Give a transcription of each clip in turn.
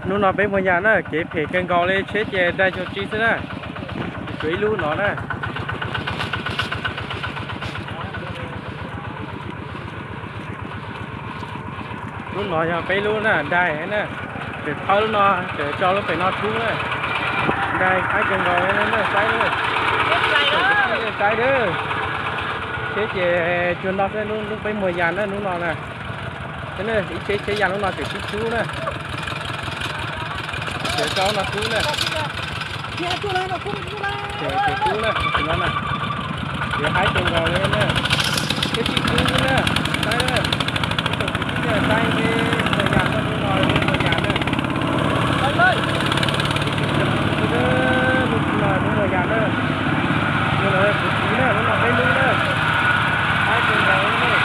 Hnub no peb muag yas na, kev phem kawg nkaus li, tsheb ces dai cuag tsi xwb na. Tshuav ib lub no na. Lub no yog peb lub na, dai na. Tseem thawb lub no, tseem tso lub pem no rub na. Dai qab kawg nkaus li na, saib na. Saib na. Tsheb ces cuag no xwb, lub peb muag yas na, lub no na. Ib tsheb tsheb yas lub no tseem sib rub na. Tseem tso lub no rub na. Tseem rub na, no na. Yuav haib kawg nkaus li na. Tsheb sib rub xwb na. Saib na. Ib tsoom kwv tij saib peb muag yas na, lub no peb muag yas na. Lub no peb muag yas na. Lub no kuv txiv na, lub no peb lub na. Haib kawg nkaus li na.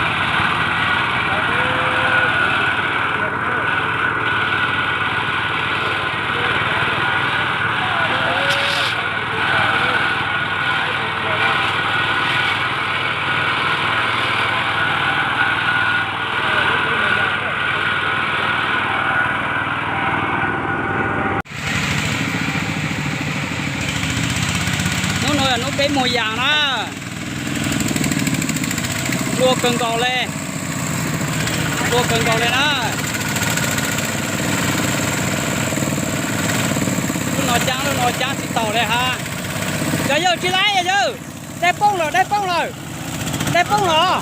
Hnub no yog hnub peb muag yas na. Dua kawg nkaus li. Dua kawg nkaus li na. Lub no caab, lub no caab tsis taus li hab. Yog yawg tsis laib yawg. Dej poob lawm, dej poob lawm. Dej poob lawm.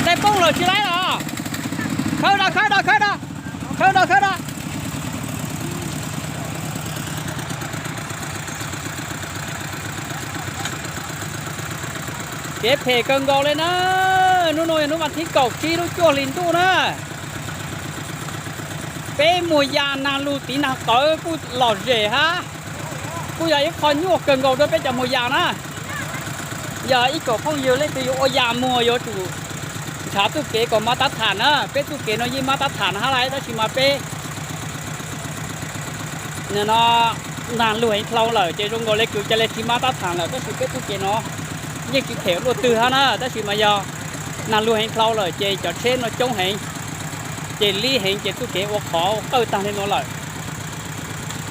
Dej poob lawm tsis laib lawm. Khawb da, khawb da, khawb da. Khawb da, khawb da. Kev phem kawg nkaus li na. Hnub no yog hnub vas thib kaum tsib lub cuaj hli ntuj na. Peb muag yas nag lug tiv nag qawv kuj lom zem hab. Kuj yog ib qho nyuaj kawg nkaus rau peb cov muag yas na. Yog ib tsoom phooj ywg leej twg yuav ua yas muag yuav tsum nrhav txuj kev kom mab tab tham na. Peb txuj kev no yeej mab tab tham hab laiv, tab sis mas peb no nag lug heev dlhau lawm ces zoo nkaus le kws ca le tsis mab tab tham lawm, tab sis peb txuj kev no yeej tsis phem luaj twg hab na, tab sis mas yog nag lug heev dlhau lawm ces cov tsheb no coob heev, ces lib heev ces txuj kev ua qhov ua qawj tag li nuav lawm.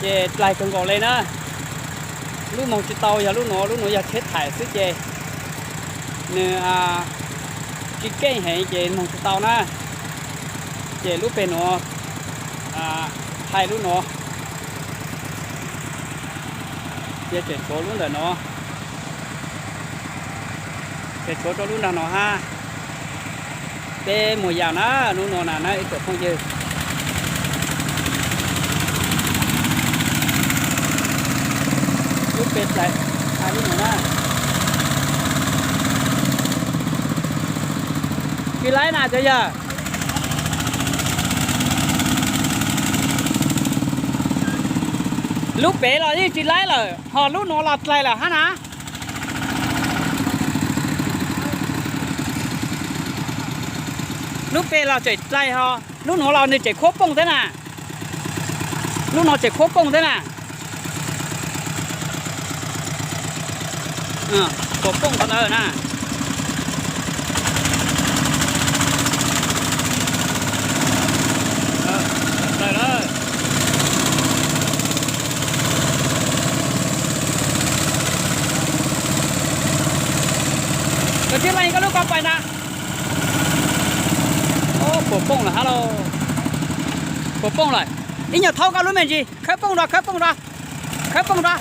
Ces dlaig kawg nkaus le na. Lub moog tsis tau yog lub nuav, lub nuav yog tsheb thaim xwb ces nws tsis keej heev ces moog tsis tau na. Ces lub peg nuav, thaij lub nuav, ces tseem tshuav lub ntawm no, tseem tshuav rau lub nrag no hab. Peb muag yas na, nub nua na na ib tsoom phooj ywg. Lub peg thaij lub nuav na. Tsis laib na cov yawg. Lub peg los yeej tsis laib lawm, ho lub nuav los dlaig lawm hab na. Lub peg los tseem dlaig ho, lub nuav los nws tseem khuab pooj thiab na. Lub no tseem khuab pooj thiab na. Khuab pooj qhov ntawd na. Koj tsis lees koj lub ko pais ntag. Puas pooj lawm hab lauj. Puas pooj lawm. Ib nyuag thaub koj lub me ntsis, khawb pooj rau, khawb pooj rau, khawb pooj rau.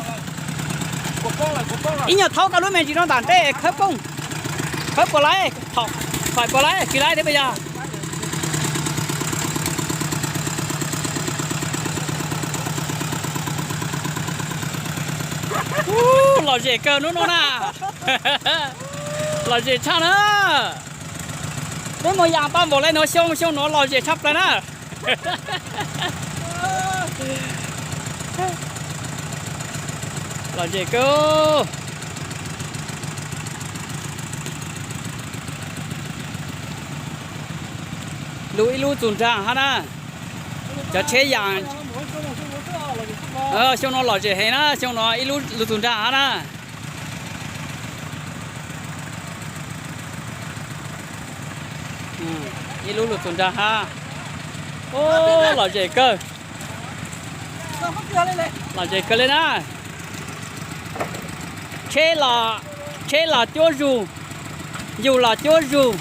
Ib nyuag thaub koj lub me ntsis rau ntawm ntej, khawb pooj, khawb puas laib, thaum puas laib, tsis laib thiab puas yog? Lom zem kawg nub nua na. Lom zem tshaj na. Peb mus yam tau npaum le nuav xyoo, xyoo nuav lom zem tshaj plaws na. Lom zem kawg. Lub ib lub txug nraag hab na. Cov tsheb yam xyoo no lom zem heev na, xyoo no ib lub lug txug nraag hab na. Ib lub lug txug nraag hab. Lom zem kawg. Lom zem kawg li na. Tsheb los, tsheb los cuab zug, yus los cuab zug.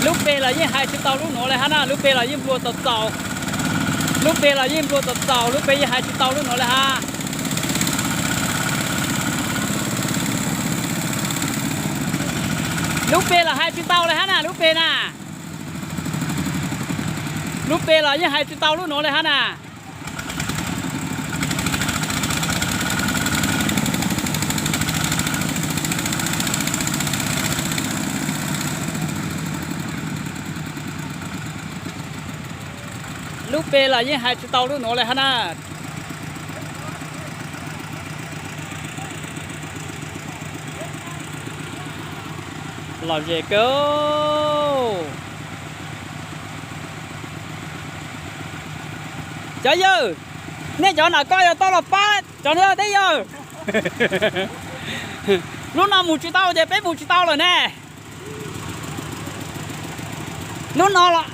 Lub peg los yeej hais tsis tau lub nuav le hab na, lub peg los yeej nplua txaus txaus. Lub peg los yeej nplua txaus txaus, lub peg yeej hais tsis tau lub nuav le hab. Lub peg los hais tsis tau le hab na, lub peg na. Lub peg los yeej hais tsis tau lub nuav le hab na. Lub peg los yeej hais tsis tau lub nuav le hab na. Lom zem kawg. Cov yawg, nej cov nam koj yog tau los pab cov no teb yawg. Lub no mus tsis tau ces peb mus tsis tau lawm ne. Lub no los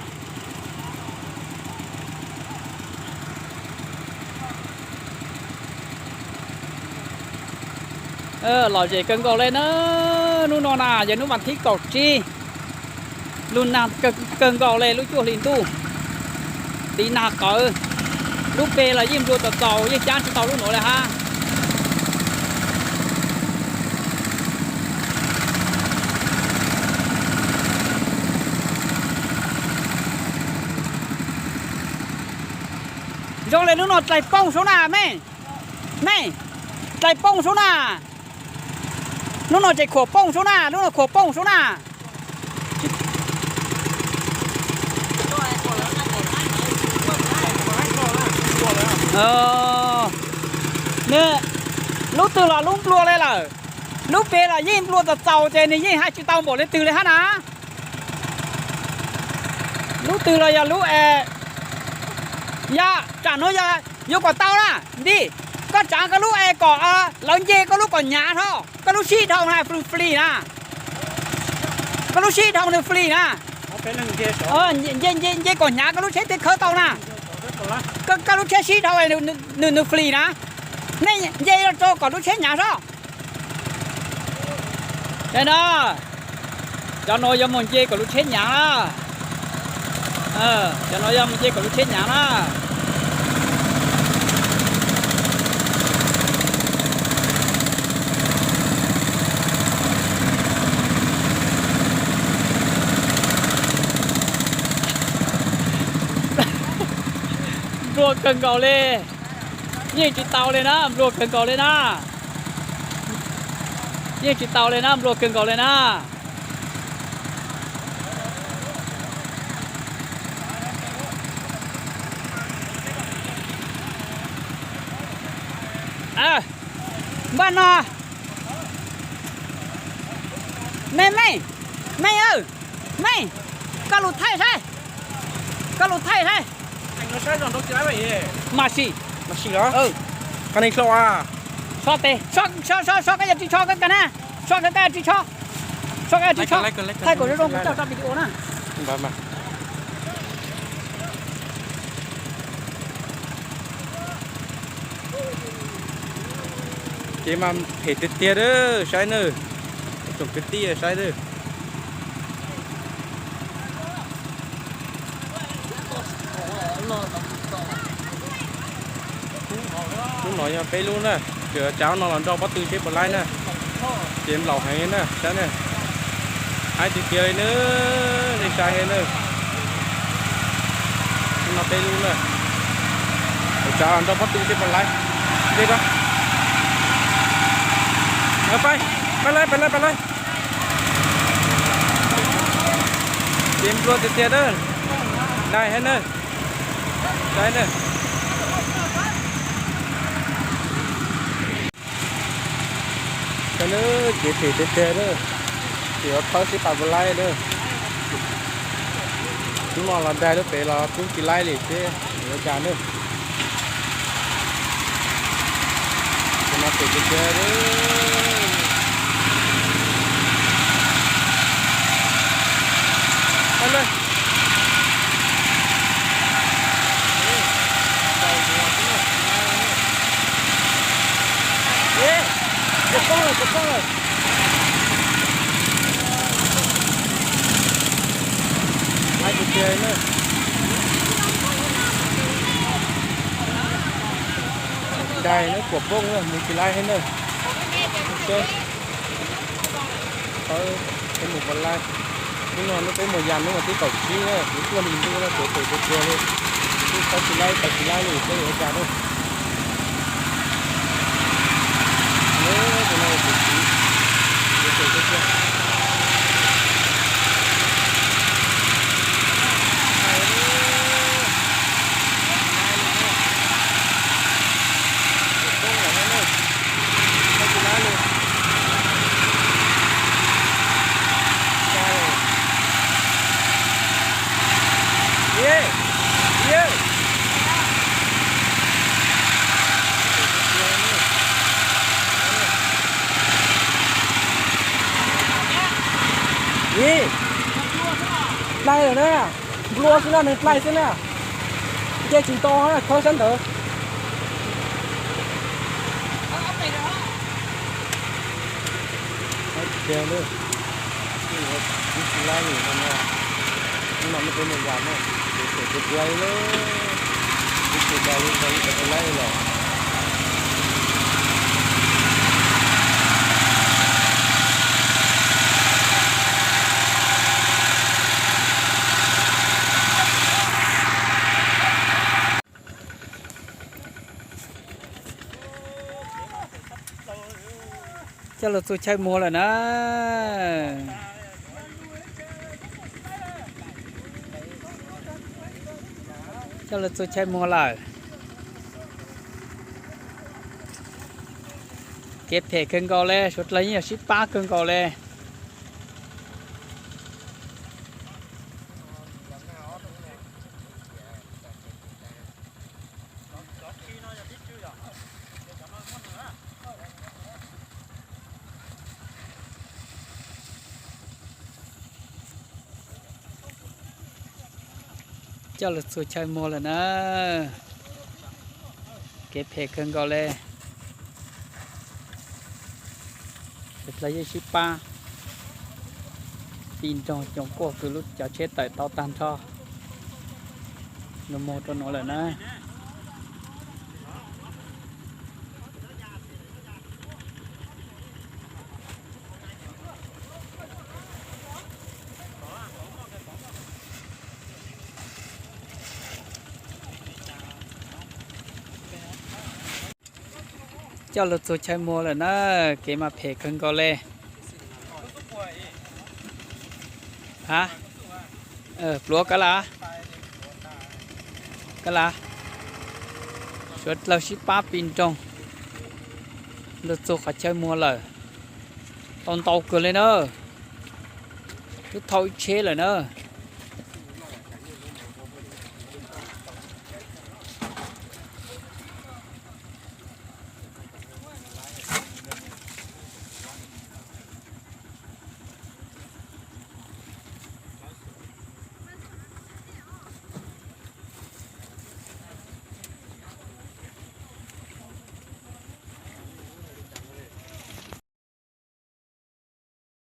lom zem kawg nkaus le na. Hnub no na yog hnub vas thib kaum tsib, lug nag kawg nkaus le lub cuaj hli ntuj, tiv nag qawv. Lub peg los yeej nplua txaus txaus, yeej caab tsis tau lub nuav le hab. Zoo le hnub no dlaig poob sub na mej, mej, dlaig poob sub na. Hnub no tseem khuam poob sub na, hnub no khuam poob sub na. Lub twg los lub nplua le lawm, lub peg los yeej nplua txaus txaus ces nws yeej hais tsis tau npaum le twg le hab na. Lub twg los yog lub es, yog tsam nuav yog yuav kom tau na, nti, koj tsaav koj lub es kom lawv nce koj lub kom hnyav hlo, koj lub sib dhau na, fli fli na. Koj lub sib dhau nws fli na. Nce, nce kom hnyav koj lub tsheb thiaj khawb tau na. Koj lub tsheb sib dhau, nws fli na. Nej nce rau kom lub tsheb hnyav soj. Cov no yuav mus nce kom lub tsheb hnyav na. Cov no yuav mus nce kom lub tsheb hnyav na. Nplua kawg nkaus li. Yeej tsis tau li na, nplua kawg nkaus li na. Yeej tsis tau li na, nplua kawg nkaus li na. Npaj no, mej, mej, mej aw, mej, koj lug thaij saib, koj lug thaij saib. Mas sim, mas sim los, qhov neeg hlau a. Sob tes, sob, sob, sob koj yog ris tsho koj kag na, sob koj yog ris tsho, sob koj yog ris tsho, thaij kom zoo zoo kuv coj tso video na. Ces mas phem tiag tiag, saib nawb, tsoom kwv tij saib nawb. Lub no yog peb lub na, tsav no los nrog pob tw seb puas laib na. Ces laus heev na, saib na. Haib tiag tiag li na, nej saib nawb. Lub no peb lub na. Tsav los nrog pob tw seb puas laib. Pab, pab laib, pab laib, pab laib. Ces nplua tiag tiag na. Dai heev na. Dai na. Ces phem tiag tiag na. Ces yuav khawb seb puas laib na. Hnub no los dai lub pem los tub tsis laib li seb yuav cas na. Ces no phem tiag tiag na. Poob lawm, poob lawm. Laiv tiag tiag na. Ncaim na, kuam poob na, mus tsis laiv thiab na. Peb mus pom laiv. Hnub no peb mus yas hnub vas thib kaum tsib na, kuv tuaj hli ntuj na, kev phem tiag tiag li. Twb tsis laiv, tsis laiv li, peb yuav ua cas na. Tus no tus txiv, kev phem tiag tiag. Ib, dai lawm na, nplua xwb na, nws dai xwb na. Nce tsis tau, khawb sab ntawd. Tiag, tsis laiv li no, hnub no peb mus yas na, kev phem tiag tiag li, tsis tau li, tsis tau li lawm. Coj los txug chaw muag lawm na. Coj los txug chaw muag lawm. Kev phem kawg nkaus li, suav dlawg yeej yog sib pab kawg nkaus li. Coj los txug chaw muag lawm na. Kev phem kawg nkaus li. Suav dlawg yeej sib pab, ti nrog coom kuaj kws lub cov tsheb tawm tau tag nrho, los muag rau nuav lawm na. Coj lug txug chaw muag lawm na, kev mas phem kawg nkaus le. Ha, pluav kav las, kav las, suav dlawg sib pab pi nroog lug txug qhov chaw muag lawm. Tau ntau kawg le na, twb thauj ib tsheb lawm na.